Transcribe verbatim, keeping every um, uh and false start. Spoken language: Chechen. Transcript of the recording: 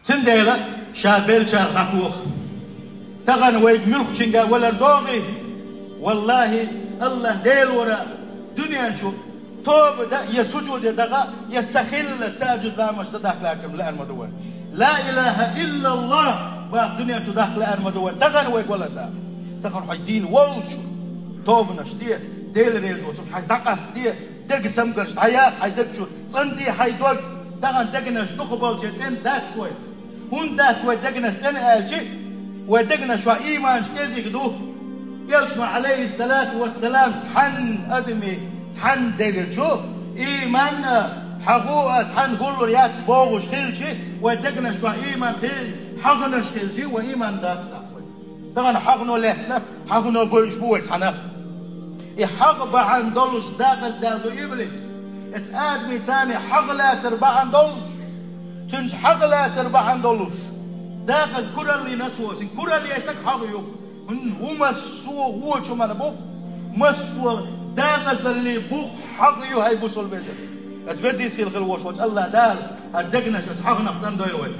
Цундела ша беллачарга дӀатоха. Тахан вайга муьлххачуьнга валар догӀий? Валлахьи, АллахӀ Дела вара дуьнен чу тоба дан, я сужуде даха, я са хилла тахӀажжуд ламаз дан дахка лаьар ма ду вайна. Ла илахӀа иллаллахӀ баха дуьнен чу дахка лаьар ма ду вайна. Тахан вайга валар догӀий? Тахан хьо дийна волча тобанаш де, Дела реза воцург хьай дӀакъаста де, дега самгарш дӀаяха хьай дег чу, цӀенде хьай дог. Тахан дегнаш дукха болче цӀена дац вай. ХӀунда дац вай дегнаш цӀена аьлча, вай дегнаш чу иманаш кӀезига ду. Элчано, Ӏалайхи ссалату вассалам, цхьанна адаме, цхьанна дега чу иман а, хьагӀ а цхьанна гуллур яц бохуш хилча, вай дегнаш чу иман хи-, хьагӀанаш хилча, вай иман дац цхьаккха вай. Тахан хьагӀано лаьцна, хьагӀано бовзуш бу вай цхьана. И хьагӀ бахьана долуш дакъаздаьлла ду иблис. Эцу адамийн царна хьагӀ лацар бахьана долуш, цуьнца хьагӀ лацар бахьана долуш дакъаза кураллина цо, цуьнан куралла яйтаг хьагӀ ю. ХӀунда ву массо а вочу хӀуманна бух, массо а дакъазаллин бух хьагӀ ю, хӀай бусалба вежарий. Эцу везий сийлахь хила волуш волчу АллахӀ Дала хӀара дегнаш эцу хьагӀанах цӀандойла вай.